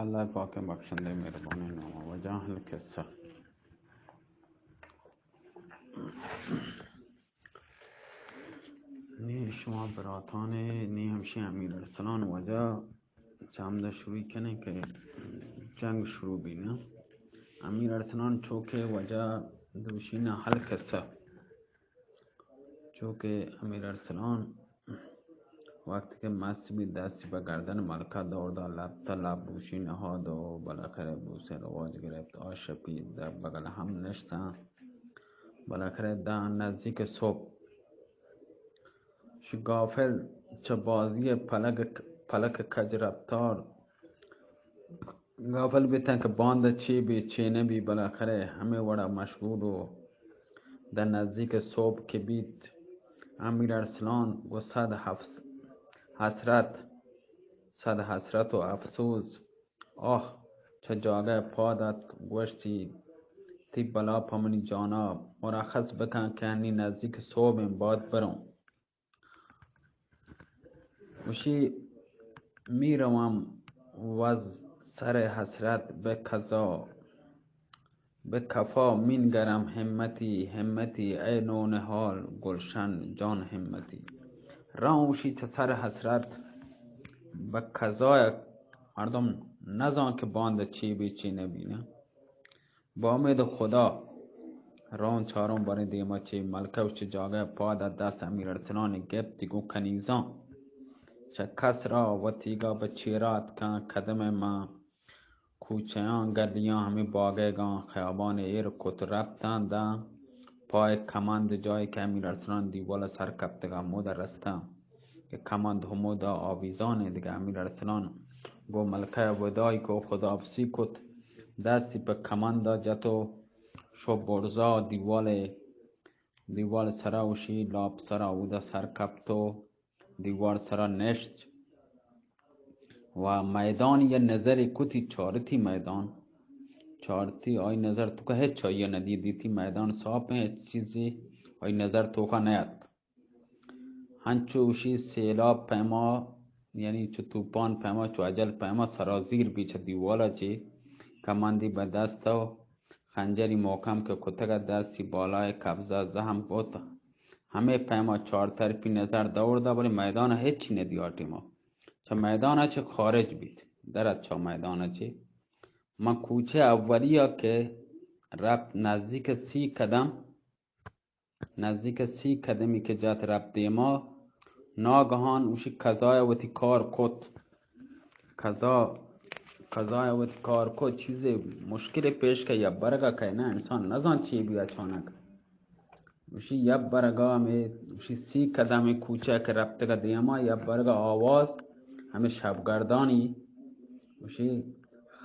اللہ پاکیں بخشندہ مہربانیں نام ءَ۔ واجہ اہل قصہ۔ نی شما براتانے، نی ہمشی امیر ارسلان واجہ چہ ہمدا شروع کنیں کہ جنگ شروع بی نا۔ امیر ارسلان چو کہ واجہ دوشی نا اہل قصہ۔ چو کہ امیر ارسلان وقت کہ مست بی، دستی پہ گردن ملکہ دور دا، لب تا لب بوشی نہاد و بالاخرہ بوسے رواج گرفت۔ آ شپی در بغل ہم نشتاں۔ بالاخرہ داں نزدیک صبح شی غافل چہ بازی پلک، پلک کج رفتار غافل بیتاں کہ باندا چے بی چے نہ بی، بالاخرہ ہمے وڑا مشغول و در نزدیک صبح کہ بیت، امیر ارسلان گو صد حفظ-، حسرت، صد حسرت و افسوس، آہ، چہ جاگہ پاد اتک، گوشتی، تی بلا پہ منی جانا مرخص بکن کہ انی نزدیک صبح ایں، باید بروں۔ گوشی، می روم وز سر حسرت بہ قضا، بہ قفا مین گرم ہمتی، ہمتی اے نونہال گلشن جان ہمتی۔ روم گوشی چہ سر حسرت بہ قضا، مردم نزان کہ باندا چی بی چی نبی نا۔ با امید خدا رون چاروں بریں دیما چے ملکہ و چے جاگہ پاد ء دست امیر ارسلان گپتی گوں کنیزاں چہ کس را وتیگا بہ چیرا اتکاں۔ قدم من کوچیاں گلیاں ہمے باگیگاں خیابان ایر کت رپتاں داں پائے کمند جائے کہ امیر ارسلان دیوال سر کپتگا ہمودا رستاں۔ کہ کمند ہمودا آویزان انت۔ دگہ امیر ارسلان گوں ملکہ وداعی کو خداحافظی کت، دستی پہ کمندا جت و شو برزا دیوال، دیوال سرا اوشی لاپ سرا اودا سر کپت و دیوال سرا نشت و میدان یا نظری کتی، چارتی میدان، چارتی آئی نظر تو کہ ہچ آئی ندی، دیتی میدان صاف ہیں، ہچ چیزی آئی نظر توکا نیاتک۔ ہنچو اوشی سیلاب پیما، یعنی چو طوفان پیما، چو اجل پیما سرازیر بی چہ دیوالا چی کمندی بہ دست و خنجری محکم کہ کتگ ات دستی بالای قبضہ زہم بوت۔ ہمے پیما چار طرفی نظر دور دا، بلے میدان ہچی ندی آ ٹیما۔ چہ میدان چی خارج بیت، در ات چہ میدان چی۔ من کوچہ اولی کہ رپت نزدیک سی قدم، نزدیک سی قدمی کہ جت رپت دیما، ناگہان اوشی قضای وتی کار کت۔ قضا، قضای وتی کار کت، چیزے مشکل پیش کہ یا برگا کہ نا انسان نزان چی بی اچانک۔ اوشی یا برگا ہمے، اوشی سی قدم کوچہ کہ رپتگا دیما، یا برگا آواز ہمے شبگردانی، اوشی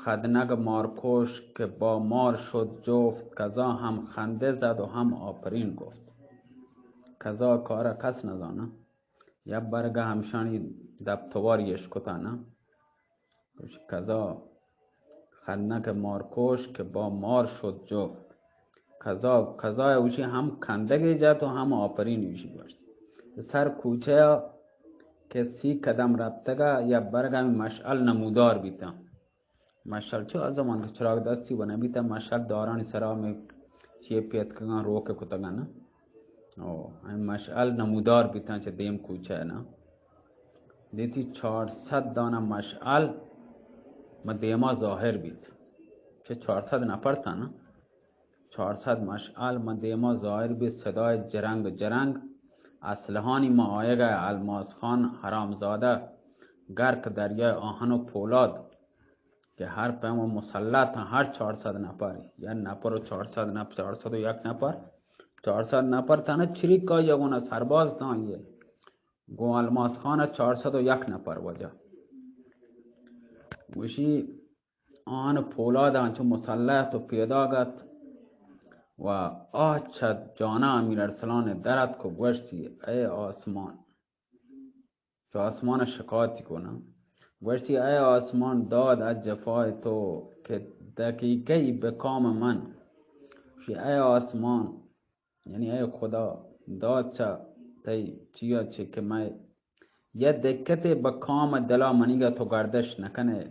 خدنگ مارکوش کہ با مار شد جفت، قضا ہم خنده زد و ہم آفرین گفت۔ قضا کارا کس نزانا۔ یا برگا ہمشانی دپ تواری اشکتانا۔ گوش قضا خنک مارکوش کہ با مار شد جفت۔ قضا، قضا اوشی ہم کندگے جت و ہم آفرین اوشی گوشت۔ سر کوچہ کہ سی قدم رپتگا یا برگا ہمے مشعل نمودار بیتاں۔ مشعل چو آ زمان کہ چراگ دستی و نبیتا، مشعل دارانی سرا ہمے چیے پیتکگاں روک کتگاں نا۔ او، ہمے مشعل نمودار بیتاں چہ دیم کوچہ نا۔ دیتی چار سد دانہ مشعل ما دیما ظاہر بیت۔ چہ چار سد نفر تاں نا۔ چار سد مشعل ما دیما ظاہر بیت، صدای جرنگ جرنگ اسلحانی ما آیگا الماس خان حرامزادہ گرک دریای آہن و پولاد کہ ہر پیما مسلط اَنت، ہر چار سد نفر، یک نفر و چار سد نفر، چار سد و یک نفر، چار سد نفر تاں نا چریکا یا گونا سرباز تاں یہ۔ گوں الماس خان چار سد و یک نفر واجہ۔ گوشی آن پولاد انچو مسلط و پیداگ ات و آ چہ جانا امیر ارسلان در اتک و گوشتی، اے آسمان! چو آسمان شکایتی کناں۔ گوشتی، اے آسمان، داد از جفای تو که دقیقه‌ای به کام من. گوشتی، اے آسمان، یعنی اے خدا، داد چہ تئی چیا چہ کہ مئے یک دقیقے بہ کام دلا منیگا تو گردش نکنے۔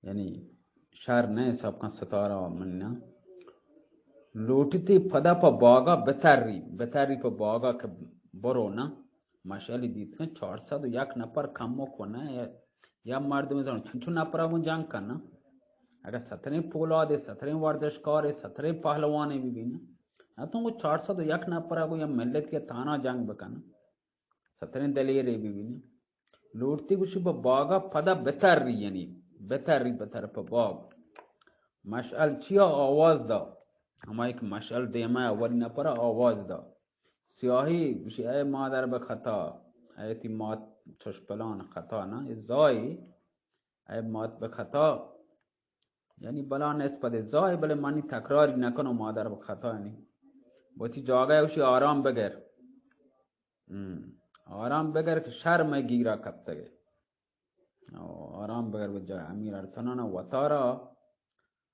یعنی شر نہ، سب کن ستارہ من نہ۔ لوٹتی پدا پہ باگا بتری، بتری پہ باگا کہ برو نہ، مشعلی دیت کن چار سد و یک نفر کمک و نہ، یا، یا مردم زن چنچو نفر گون جنگ کن نہ۔ اگر ستریں پولادے، ستریں ورزشکارے، ستریں پہلوانے بی بی نہ، نہ تو چار سد و یک نفر گون یا ملت کے تانا جنگ بکن۔ ستریں دلیرے ببینی۔ لوٹتی گوشی پہ باگا پدا بتری، یعنی بتری بتر پہ باگ۔ مشعل چیا آواز دا؟ ہما یک مشعل دیما اولی نفر آواز دا۔ سیاہی گوشی اے مادر بہ خطا، اے تی مات چش پلان خطا نہ، اے زائی، اے مات بہ خطا۔ یعنی بلا نسبت زائی، بلے منی تکراری نکنو مادر بہ خطا، یعنی وتی جاگہ اوشی آرام بگر۔ ہم۔ آرام بگر کہ شر مئے گیرا کپتگے۔ او، آرام بگر بجا۔ امیر ارسلان وتارا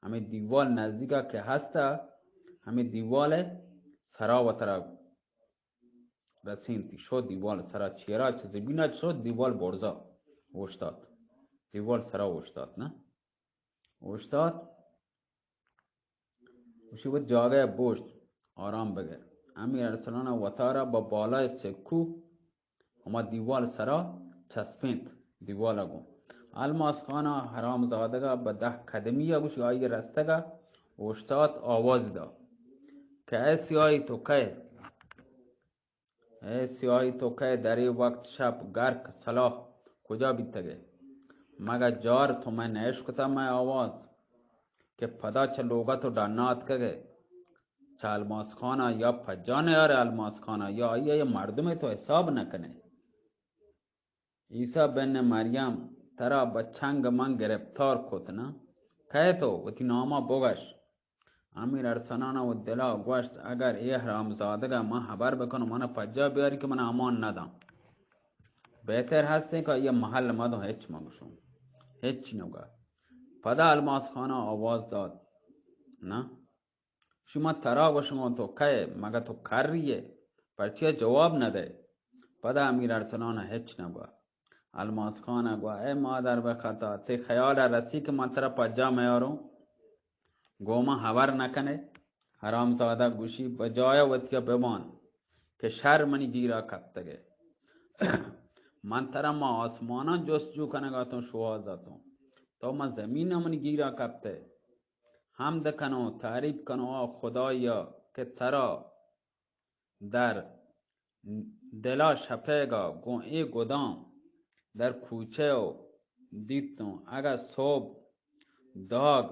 ہمیں دیوال نزدیکا کہ ہستا، ہمیں دیوال سرا وترا رسینتی۔ شو دیوال سرا چیرا چہ زمینہ شو دیوال برزا اوشتات۔ دیوال سرا اوشتات، نہ؟ اوشتات۔ گوشی وت جاگہ بوشت، آرام بگر۔ امیر ارسلان وتارا با بالای سکو ہما دیوال سرا چسپینت، دیوال گون۔ الماس خانا حرام زادگا با دہ قدمی گوشی آئی رستگا اوشتات، آواز دا کہ اے سیاہی تو کئے؟ اے سیاہی تو کئے؟ در اے وقت شپ گرک سلاہ کجا بیتگے؟ مگہ جار تو مئے نہ اشکتا مئے آواز کہ پدا چہ لوگا تو ڈنا اتکگے؟ چہ الماس خانا یا پجا نیارے الماس خانا یا آئی ء مردمے تو حساب نہ کنے۔ عیسی بن مریم، ترا بہ چنگ من گرپتار کت نہ؟ کئے تو؟ وتی ناما بگش۔ امیر ارسلان ء دلا گوشت، اگر اے حرامزادگ ء من حبر بکنوں، من ء پجا بیاری کہ من ء امان نداں۔ بہتر ہستیں کہ آئی ء محل مدوں، ہچ مگوشوں، ہچ نگا۔ پدا الماس خان ء آواز دات، نہ؟ شما ترا گوشگوں تو کئے؟ مگہ تو کری ئے؟ پرچیا جواب نہ دئے؟ پدا امیر ارسلان ء ہچ نہ گوا۔ الماس خان ء گوا، اے مادر بہ خطا، تئی خیال ء رسی کہ من ترا پجا میاروں؟ گوں من ہبر نہ کنے؟ حرامزادہ گوشی، بجایا وتیا ببان کہ شر منی گیرا کپتگے۔ من ترا ما آسماناں جستجو کنگا توں، شوہاز اتوں، تو ما زمین ء منی گیرا کپتے۔ حمد کنوں، تعریف کنوں آ خدایا کہ ترا در دلا شپیگا گوں اے گداں در کوچہ و دیتوں۔ اگہ صوب داگ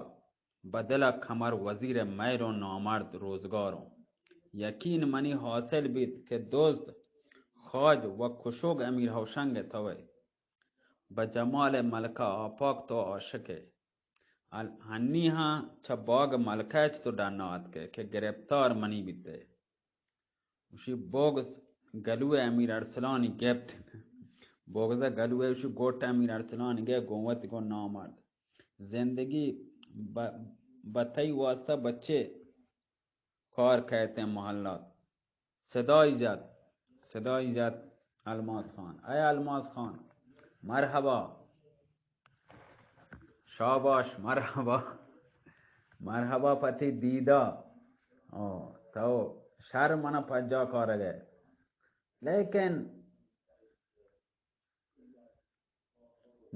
بدلا کمر وزیر مہروں، نامرد روزگاروں۔ یقین منی حاصل بیت کہ دزد، خاج و کشوگ امیر ہوشنگ توئے۔ بہ جمال ملکہ آپاک تو عاشقے۔ ال-، ہنی ہاں چہ باگ ملکہ چ تو ڈنا آتکے کہ گرپتار منی بیتے۔ گوشی بغض گلوئے امیر ارسلانی گپت۔ بغض گلوئے گوشی گوٹ امیر ارسلانی گئے گوں وت گوں نامرد۔ زندگی ب-، بہ تئی واسطہ بچے کار کئیتیں محلات۔ صدائی جت، صدائی جت الماس خان۔ اے الماس خان، مرحبا۔ شاباش، مرحبا۔ مرحبا پہ تئی دیدا۔ او، تو شر منا پجا کارگئے۔ لیکن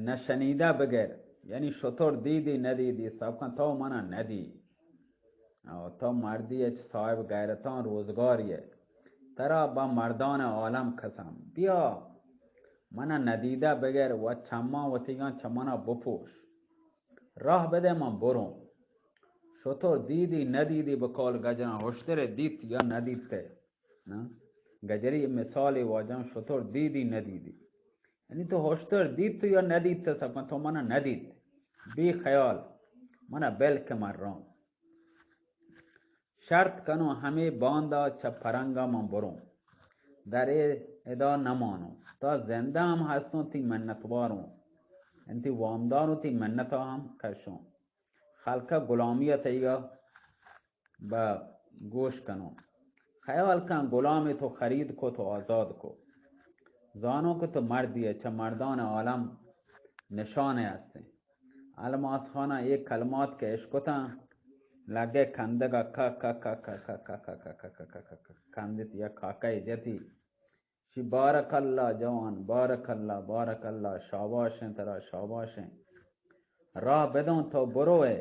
نشنیدہ بگر، یعنی شتر دیدی ندیدی، سب کن تو منا ندی۔ او تو مردی اچ صاحب غیرتان روزگاری ئے۔ ترا با مردان عالم قسم۔ بیا، منا ندیدہ بگر و چمان وتیگان چہ منا بپوش۔ راہ بدے من بروں۔ شتر دیدی ندیدی بہ قول گجران، ہشترے دیت یا ندیتے۔ نا؟ گجری مثال واجہ، شتر دیدی ندیدی۔ یعنی تو ہشتر دیت یا ندیت، سب کن تو منا ندیت۔ بے خیال، منا بل کہ من روں۔ شرط کنوں ہمے باندا چہ پرنگا من بروں۔ در اے ادا نمانوں۔ تا زندہ ہم ہستوں تئی منتواروں۔ یعنی تئی وامداروں، تئی منتا ہم کشوں۔ خلقا غلامی تئیگا بہ گوش کنوں۔ خیال کن غلامے تو خرید کو، تو آزاد کو۔ زانوں کہ تو مردی ئے، چہ مردان عالم نشانے ہستیں۔ الماس خان ءَ اے کلمات کہ اشکتاں، لگے کندگ ءَ، کک کک کک کک کک کک کک کک کک کک کک کندت، یک کاکے جتی۔ شی بارک اللہ جوان، بارک اللہ، بارک اللہ، شاباش ایں ترا، شاباش ایں۔ راہ بدوں تو بروئے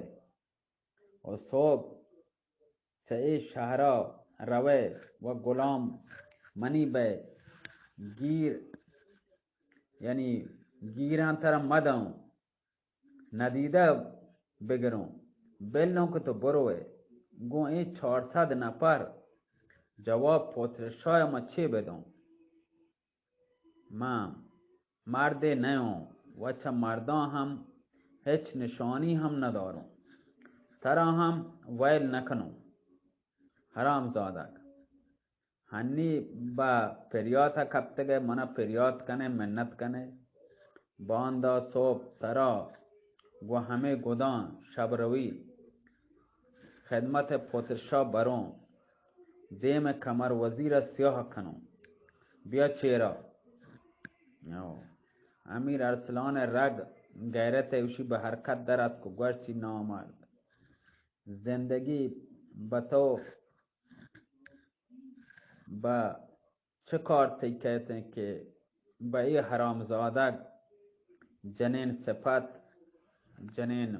و صبح چہ اے شہرا روئے و غلام منی بئے، گیر، یعنی گیراں ترا مدوں، ندیدہ بگروں، بلوں کہ تو بروئے۔ گوں اے چار سد نفر جواب پتر شاہ ما چے بدوں؟ من مردے نیوں و چہ مرداں ہم ہچ نشانی ہم نداروں۔ ترا ہم ویل نکنوں۔ حرام زادگ، ہنی بہ پریات ءَ کپتگ ئے، منا پریات کن ئے، منت کن ئے۔ باندا صبح ترا گوں ہمے گداں شب روی خدمت پتر شاہ بروں، دیم کمر وزیر ءَ سیاہ کنوں۔ بیا چیرا۔ او، امیر ارسلان ءِ رگ غیرت ءَ اوشی بہ حرکت در اتک و گوشتی، نامرد، زندگی بہ تو بہ چہ کار تئی کئیت انت کہ بہ اے حرامزادگ جنین صفت، جنین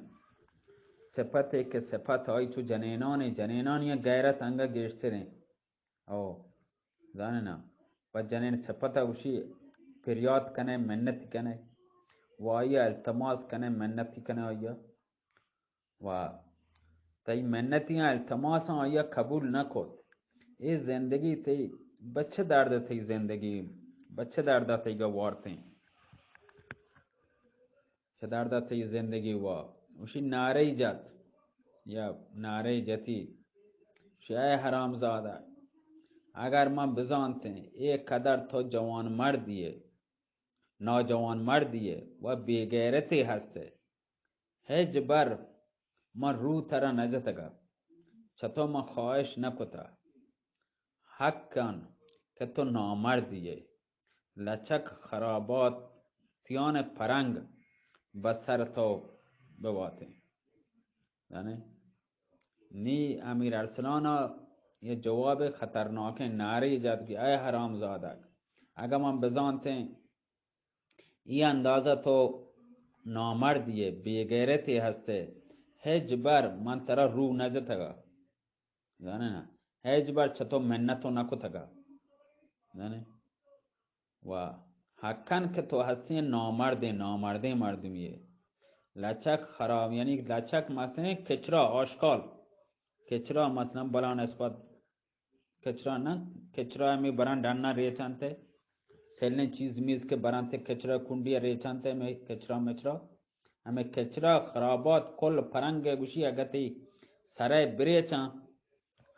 صفتے کہ صفت آئی چو جنینانی، جنینانی غیرت انگہ گیشتریں۔ او، زانے نا، پہ جنین صفت ءَ اوشی پریات کنے، منتی کنے، و آئی ءَ التماس کنے، منتی کنے آئی ءَ۔ و تئی منتیاں التماساں آئی ءَ قبول نہ کت۔ اے زندگی تئی بہ چہ درد ءَ تئی زندگی، بہ چہ درد ءَ تئی گا وارتیں؟ چہ درد ءَ تئی زندگی وا۔ اوشی نعرہ ای جت، یا نعرہ ای جتی، اوشی اے حرام زادہ، اگر من بزانتیں اے قدر تو جوان مردی ئے، نوجوان مردی ئے و بے غیرتے ہست ئے، ہچ بر من رو ترا نہ جتگ ءَ، چہ تو من خواہش نہ کتہ۔ حق ان کہ تو نامردی ئے، لچک خراباتیان پرنگ بہ سر تو بواتیں۔ یعنی نی امیر ارسلان ءَ یہ جواب خطرناکیں نعرے جت کہ اے حرام زادگ، اگہ من بزانتیں اے اندازہ تو نامردی ئے، بے غیرتے ہست ئے، ہچ بر من ترا رو نہ جتگ ءَ۔ زانے نا؟ ہچ بر چہ تو منت تو نہ کتگ ءَ۔ زانے؟ و حقاً کہ تو ہستیں نامردیں، نامردیں مردمی ئے۔ لچک خراب، یعنی لچک مثلاً کچرا آشکال۔ کچرا مثلاً بلا نسبت کچرا نہ، کچرا ہمے براں ڈنا ریچانتے، سیلیں چیز میز کہ برانتے کچرا کنڈی ریچانتے، ہمے کچرا مچرا، ہمے کچرا خرابات کل پرنگ گوشی اگتی سرے بریچاں،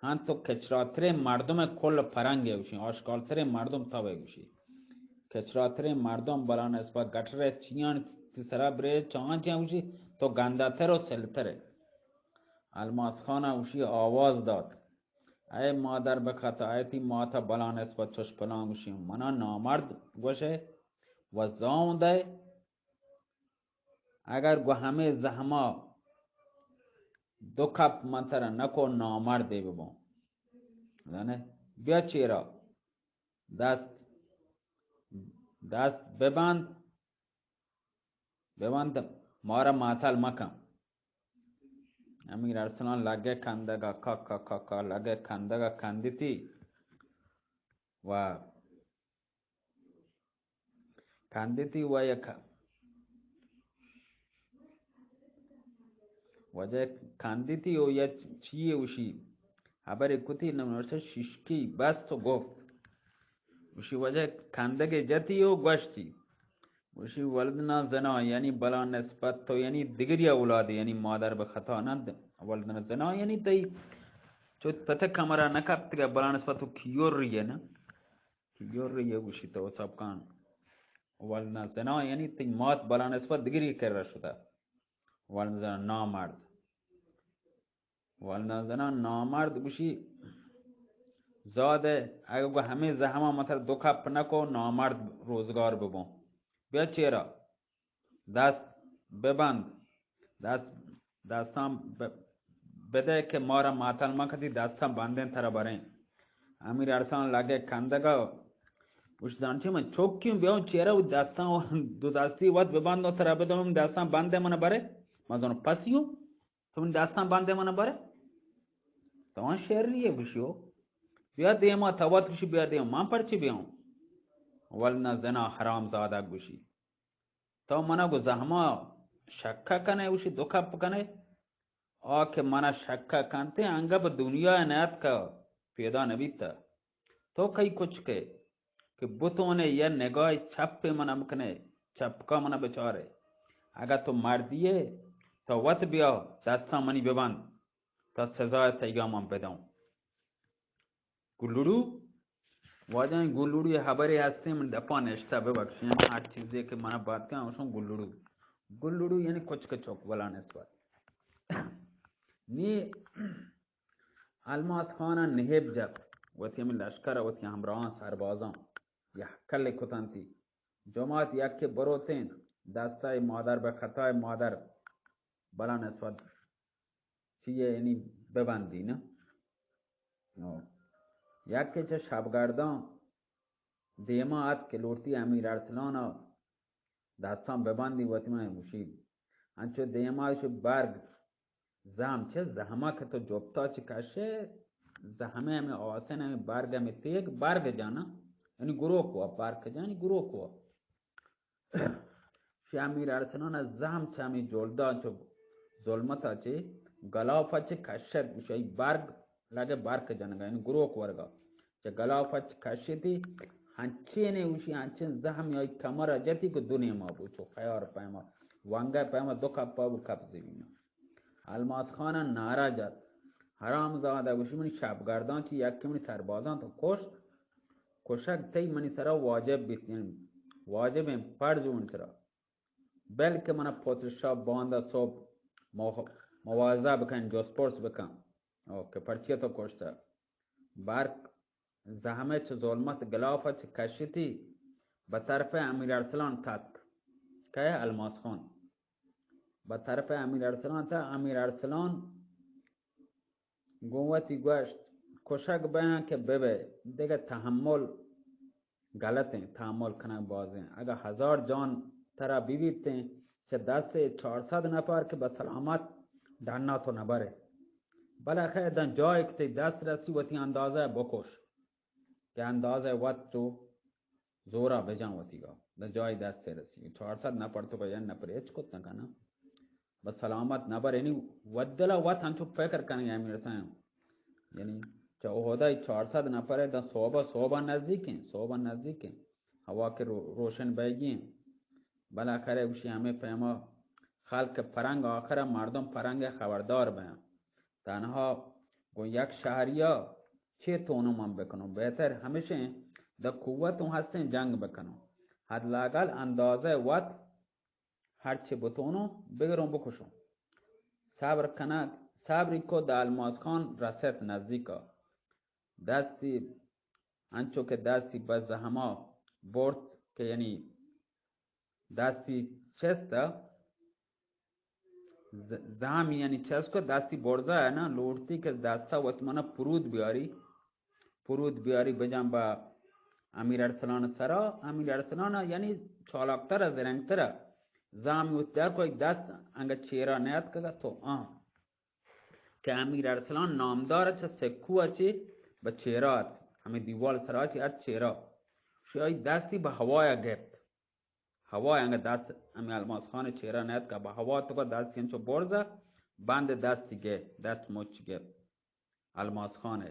ہاں تو کچرا ترے مردم کل پرنگ گوشی، آشکال ترے مردم تو گوشی۔ کچرا ترے مردم بلا نسبت گٹر چیان تی سرا بریچاں چیان گوشی، تو گندا تر و سلترے۔ الماس خان گوشی آواز دات۔ اے مادر بہ خطا، اے تی مات ءَ بلا نسبت چش پلان گوشی، منا نامرد گوشے و زاؤں دے، اگر گو ہمے زہما دو کپ من ترا نکو نامردے ببوں۔ زانے؟ بیا چیرا دست، دست ببند، ببند، مارا ماتل مکن۔ امیر ارسلان لگے کندگا کا کا کا کا لگے کندگا کندتی و کندتی و یک وجہ کندتی و یک چیئے اوشی حبرے کتی نمرسہ ششکی بست و گفت۔ گوشی وجہ کندگے جتی و گوشتی، گوشی ولدنا زنا، یعنی بلا نسبت تو یعنی دگری اولادے، یعنی مادر بہ خطا نہ، ولدنا زنا یعنی تئی چو پتہ کمرہ نہ کپتگا، بلا نسبت تو کیوری ئے نا، کیوری ئے، گوشی تو سب کان ولدنا زنا یعنی تئی مات بلا نسبت دگری کرا شتا، ولدنا زنا نامرد۔ ولدنا زنا نامرد گوشی، زادے، اگہ گو ہمے زہما متر دو کپ نکو، نامرد روزگار ببوں۔ بیا چیرا، دست ببند، دست دستاں ب-، بدئے کہ مارا ماتل مکن، تئی دستاں بندیں ترا بریں۔ امیر ارسلان لگے کندگ ءَ، گوشت زانچے من چوکی اوں، بیاؤں چیرا و دستاں و دو دستی وت ببندوں، ترا بدوں، من دستاں بندے من برے، من زانوں پسی اوں، تو من دستاں بندے من برے۔ تو آں شری ئے، گوشی او، بیا دیما، تو وت گوشی بیا دیما، من پرچی بیاؤں؟ ولنا زنا حرام زادگ، گوشی تو منا گوں زہما شکا کنے، گوشی دو کپ کنے؟ آ کہ منا شکا کنتے، انگہ بہ دنیا نیاتکا، پیدا نبیتا۔ تو کئی کچکے کہ بتونے یا نگاہ چپے منا بکنے، چپکا منا بچارے۔ اگہ تو مردیے، تو وت بیا، دستاں منی ببند، تا سزا تئیگا من بداؤں۔ گلڑو، واجہ گلڑو، یہ حبرے ہستے من دپا نشتہ، ببخشیں، ہر چیزے کہ منا بات کن، اوشون گلڑو۔ گلڑو یعنی کچک چک بلا نسبت۔ نی الماس خان ءَ نہیب جت، وتی ہمے لشکر ءَ وتی ہمراہاں سربازاں یہ کلے کتنتی۔ جماعت یکے بروتیں، دستائے مادر بہ خطائے مادر بلا نسبت چیئے یعنی ببندی نا۔ او۔ یکے چہ شبگرداں دیما ات کہ لوٹتی امیر ارسلان ءَ دستاں ببندی وتی من گوشی۔ انچو دیما چو برگ زہم چہ زہما کہ تو جپتا چہ کشے، زہمے ہمیں آسن ہمیں برگ ہمیں تیگ برگ جانا، یعنی گروک ہوا، برگ جانی گروک ہوا۔ شی امیر ارسلان ءَ زہم چہ ہمیں جلدا چو ظلمتا چہ گلافا چہ کشت، گوشی برگ لگے برک جنگا، یعنی گروک ورگا۔ چہ گلافا چہ کشتی، ہنچینے اوشی ہنچین زہمی آئی کمرا جتی کہ دو نیما بو، چو خیار پیما، وانگا پیما دو کپا بو کپ زمینا۔ الماس خان ءَ نعرہ جت، حرام زادہ، گوشی منی شبگرداں چی یکی منی سربازاں تو کشت، کشگ تئی منی سرا واجب بیت، یعنی واجب ہیں، فرض منی سرا۔ بلکہ منا پتر شاہ باندا صبح مو-، موازہ بکن، جست پرس بکن۔ او کہ پرچیا تو کشتہ؟ برک زہمے چہ ظلمت گلاف چہ کشتی، بہ طرف امیر ارسلان تتک۔ کہ الماس خان بہ طرف امیر ارسلان تا، امیر ارسلان گوں وتی گوشت، کشگ بیاں کہ ببئے، دگہ تحمل غلط ایں، تحمل کنگ بازیں۔ اگہ ہزار جان ترا ببیتیں، چہ دست چار سد نفر کہ بہ سلامت ڈنا تو نبرے۔ بلے خیر داں جائے کہ تئی دست رسی وتی اندازہ بکش، کہ اندازہ وت تو زورا بجن وتیگا، داں جائے دست رسی۔ چار سد نفر تو کہ یک نفر ہچ کت نہ کناں۔ بس سلامت نبر، یعنی وت دل ءَ وت انچو فکر کنگ ءَ ہمے رساں۔ یعنی چہ احد ءَ چار سد نفر ءَ داں صحب ءَ، صحب ءَ نزیک ایں، صحب ءَ نزیک ایں۔ ہوا کہ رو-، روشن بیگی ایں۔ بالاخرہ گوشی ہمے پیما خلق پرنگ، آخر ءَ مردم پرنگ ءَ خبردار بیاں۔ تنہا گوں یک شہری ءَ چے تونوں من بکنوں؟ بہتر ہمیش ایں داں قوت اوں ہستیں جنگ بکنوں۔ حد لاگل اندازہ وت ہرچی بتونوں بگروں بکشوں۔ صبر کنگ، صبری کو داں الماس خان رست نزیکا۔ دستی انچو کہ دستی بہ زہما برت کہ یعنی دستی چست ءَ ز-، زہمی یعنی چست کو دستی برزا ہے نا، لوٹتی کہ دستا وت منا پرود بیاری۔ پرود بیاری بجن با امیر ارسلان سرا، امیر ارسلان یعنی چالاکتر، زرنگتر۔ زامی وت در کوئی دست انگا چیرا نیاتکگا تو آں کہ امیر ارسلان نامدار چہ سکو چی بہ چیرا ات، ہمیں دیوال سرا چی ات چیرا۔ شی آئی دستی بہ ہوایا گپت۔ ہوا انگا دست ہمیں الماس خان چیرا نیاتکا، بہ ہوا تو کا دستی انچو برزا، بند دستی گپت، دست مچ گپت۔ الماس خان ءَ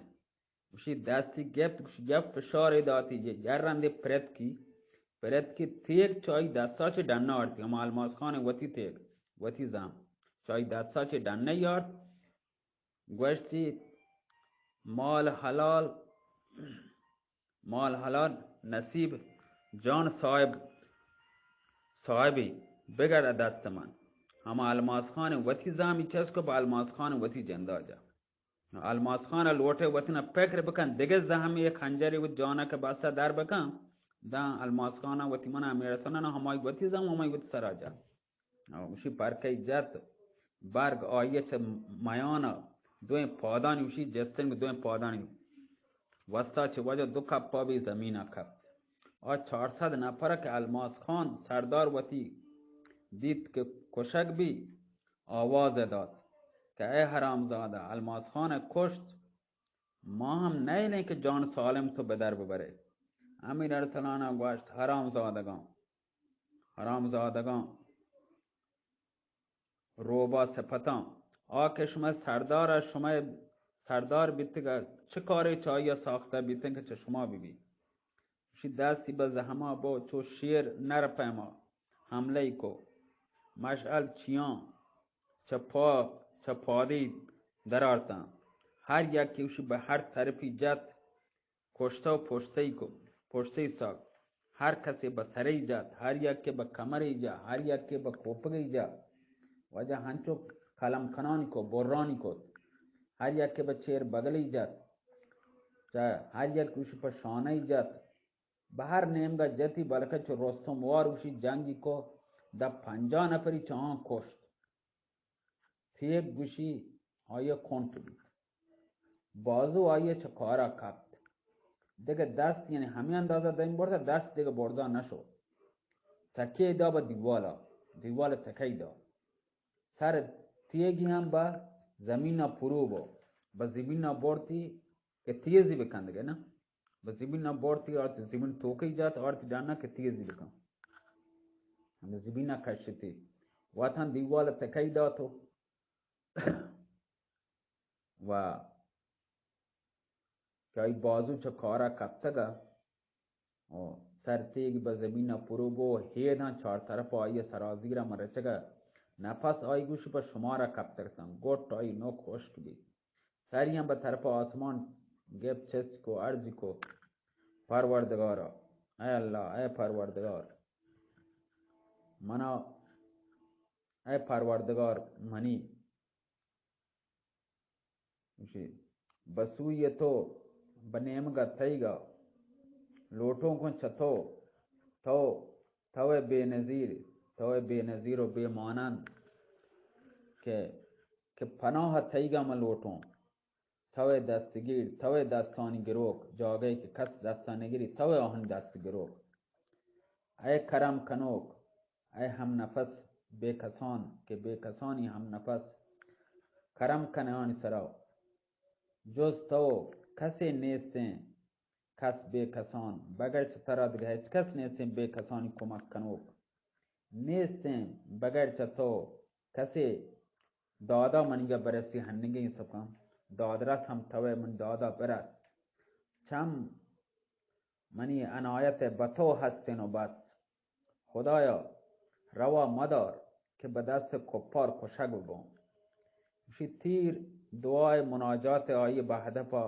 گوشی دستی گپت، گوشی یک فشارے داتی، ی-، یک رندے پرتکی، پرتکی تیگ چہ آئی دستا چہ ڈنا آرتی، ہما الماس خان ءِ وتی تیگ، وتی زام چہ آئی دستا چہ ڈنا آرت۔ گوشتی مال حلال، مال حلال نصیب جان صاحب، صاحبی بگر دست من۔ ہما الماس خان ءِ وتی زامی چست کو، بہ الماس خان ءِ وتی جندا جا۔ الماس خان ءَ لوٹے وتی نا پکر بکن، دگہ زہمی یک خنجرے وتی جانا کہ بسا در بکن، داں الماس خان ءَ وتی منا میرسنا نا ہمائی وتی زہم، ہمائی وتی سرا جا۔ او گوشی پرکئی جت، برگ آئی ءَ چہ میان ءَ دوئیں پادانی، گوشی جستن گوں دوئیں پادانی واستا چہ وجہ دو کپا بی زمین ءَ کپت۔ آ چار سد نفر کہ الماس خان سردار وتی دیت کہ کشگ بی، آواز دات کہ اے حرامزادہ، الماس خان ءَ کشت، ما ہم نیلیں کہ جان سالم تو بدر ببرے۔ امیر ارسلان ءَ گوشت، حرامزادگاں، حرامزادگاں، روبا سپتاں، آ کہ شمئے سردار ءَ، شمئے سردار بیتگ ءَ، چہ کارے چہ آئی ءَ ساختہ بیتیں کہ چہ شما ببی؟ گوشی دستی بہ زہما بو، چو شیر نر پیما حملہ ای کو، مشعل چیاں چہ پا، چہ پادی درارتاں، ہر یکے گوشی بہ ہر طرفی جت، کشتہ و پشتئی کو، پشتئی ساک۔ ہر کسے بہ سرئی جت، ہر یکے بہ کمرئی جا، ہر یکے بہ کوپگئی جا۔ واجہ ہنچو قلم کنانی کو، برانی کت۔ ہر یکے بہ چیر بگلئی جت۔ چہ ہر یک گوشی پہ شانئی جت۔ بہ ہر نیمگا جتی، بلکہ چو رستم وار گوشی جنگی کو، دہ پنجاہ نفری چہ آں کشت۔ تیگ گوشی آئی ءَ کنٹ بیت۔ بازو آئی ءَ چہ کارا کپت۔ دگہ دست، یعنی ہمے اندازہ دیم برتا، دست دگہ بردا نشو۔ تکیہ دا بہ دیوالا، دیوال تکیہ دا۔ سر تیگی ہم بہ زمینا پرو بو، بہ زمینا برتی کہ تیزی بکن دگہ نا۔ بہ زمین ءَ بارتی، آرتی زمین توکئی جات، آرتی ڈنا کہ تیزی بکن۔ ہمے زمین ءَ کشتی۔ واتاں دیوال ءَ تکئی داتو۔ و کہ آئی بازو چہ کارا کپتگ ءَ، و سر تیگ بہ زمین ءَ پرو بو، ہیداں چار طرف آئی ءَ سرازیر ءَ مرچگ ءَ، نفس آئی گوش پہ شمارا کپتگ اتاں، گٹ آئی نوک ہشک بیت۔ سری ہم بہ طرف آسمان گپت، چست کو، عرض کو، پروردگارا، اے اللہ، اے پروردگار، منا، اے پروردگار منی، گوشی، بسوی تو، بہ نیمگا تئیگا، لوٹوں کن چہ تو، تو، تو بے نظیر، تو بے نظیر و بے مانند کہ کہ پناہ تئیگا من لوٹوں۔ توئے دستگیر، توئے دستانی گروک، جاگہے کہ کس دستا نگری، توئے آہن دست گروک۔ اے کرم کنوک، اے ہم نفس بے کسان، کہ بے کسانی ہم نفس کرم کنانی سرا۔ جز تو کسے نیستیں، کس بے کسان، بغیر چہ ترا دگہ ہچ کس نیستیں بے کسانی کمک کنوک۔ نیستیں بغیر چہ تو کسے دادا منیگا برسی، ہنگیں سکاں دادرس ہم توئے من دادا برس۔ چم منی عنایت بہ تو ہستیں و بس۔ خدایا، روا مدار کہ بہ دست کپار کشگ بباں۔ گوشی تیر دعائے مناجات آئی بہ ہدفا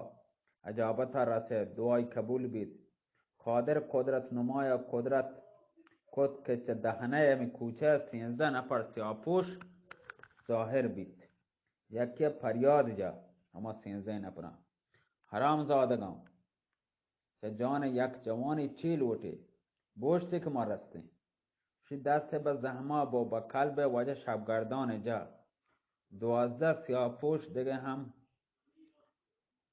اجابتا رسے، دعائی قبول بیت۔ قادر قدرت نمایا قدرت کت کہ چہ دہنئے ہمے کوچہ سینزدہ نفر سیاہ پوش ظاہر بیت۔ یکے پریاد جا، ہما سینزدہ نفراں، حرام زادگاں! چہ جان یک جوانے چے لوٹے؟ بوشتے کہ ما رستیں۔ شی دست بہ زہما بو، بہ قلب واجہ شبگردان جا۔ دوازدہ سیاہ پوش دگہ ہم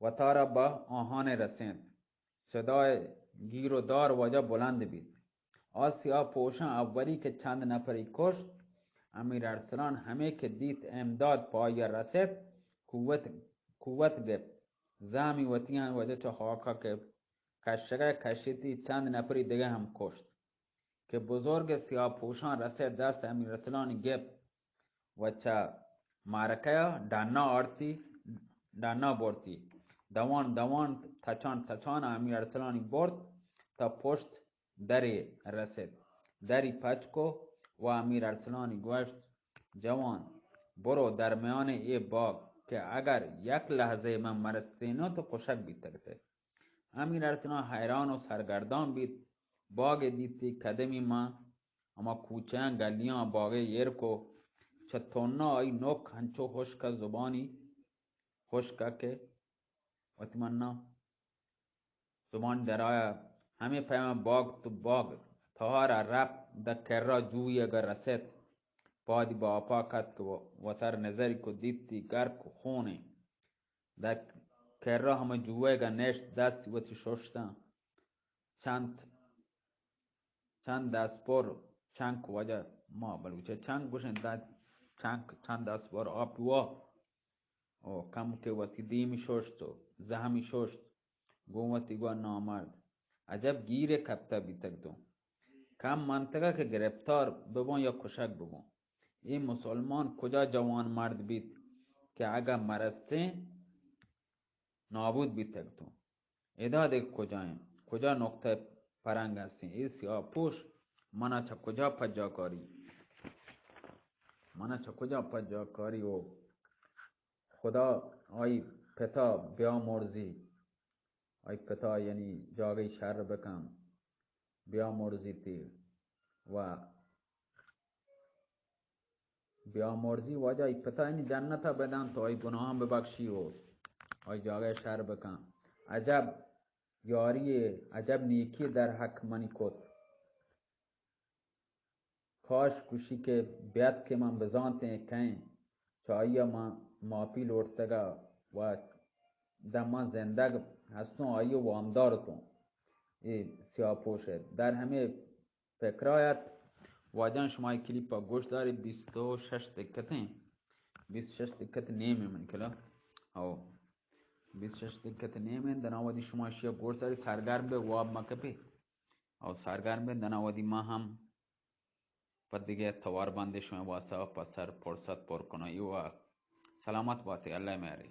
وتارا بہ آہانے رسینت۔ صدائے گیر و دار واجہ بلند بیت۔ آ سیاہ پوشاں اولی کہ چند نفری کشت، امیر ارسلان ہمے کہ دیت امداد پہ آئی ءَ رست، قوت، قوت گپت۔ زہمی وتی ہم واجہ چہ ہاکا کہ کشگئے کشتی، چند نفری دگہ ہم کشت کہ بزرگ سیاہ پوشاں رسے دست، امیر ارسلانی گپت و چہ معرکہ ءَ ڈنا آرتی، ڈنا برتی۔ دوان دوان، تچان تچان امیر ارسلانی برت تا پشت درے رست۔ دری پچ کو و امیر ارسلانی گوشت، جوان، برو درمیان اے باغ کہ اگر یک لحظہ من مرستینو تو کشگ بیتگ تے۔ امیر ارسلان حیران و سرگردان بیت۔ باگے دیتی، قدمی مان ہما کوچہاں گلیاں باگے ایر کو۔ چہ تونا آئی نوک ہنچو ہشک زبانی ہشک کہ وتی منا زبان درآیا۔ ہمے پیما باگ تو باگ تہارا رپت، دہ کرا جوئی اگا رست۔ پادی با آپا کت کہ و-، وتر نظری کو دیتی گرک و خونے۔ در کرا ہمے جوئے گا نشت، دست وتی ششتاں۔ چند، چند دست پر چنک، واجہ ما بلوچ چنک گوشن، دا چنک چند دست پر آپ وا۔ او کم کہ وتی دیمی ششت و زہمی ششت، گوں وتی گوا نامرد۔ عجب گیرے کپتہ بیتگ تو۔ کم منتگہ کہ گرپتار بباں یا کشگ بباں۔ اے مسلمان کجا جوان مرد بیت کہ اگہ مرستیں نابود بیتگ تو۔ ادا دگہ کجا انت؟ کجا نقطہ پرنگ ہستیں؟ اے سیاہ پوش منا چہ کجا پجا کاری؟ منا چہ کجا پجا کاری؟ او خدا آئی پتا بیامرزی، آئی پتا یعنی جاگہی شر بکن، بیامرزی تی و بیامرزی، واجہ آئی پتا یعنی جنت بدنت و آئی گناہاں ببخشی و آئی جاگہ شر بکن۔ عجب یاری، عجب نیکی در حق منی کت۔ کاش گوشی کہ بیاتکے من بزانتیں کئے، چہ آئی ء من معافی لوٹتگ ء و داں من زندگ ہستوں، آئی ء وامدار اتوں۔ اے سیاہ پوش ء در ہمے پکرا ات۔ واجہاں، شما اے کلیپ ء گوش داری، بیست و شش دقت ایں، بیست و شش دقت نیم ایں من کلا۔ او بیست و شش دقت نیم ایں، دنا وھدی شما اشی ء گوش داری، سرگرم بے، واب مکپے۔ او سرگرم بے، دنا وھدی ما ہم پہ دگہ توار بندے شمئے واسطہ پہ سر فرصت پر کناں۔ ایوک سلامت باتے، اللہ مہرے۔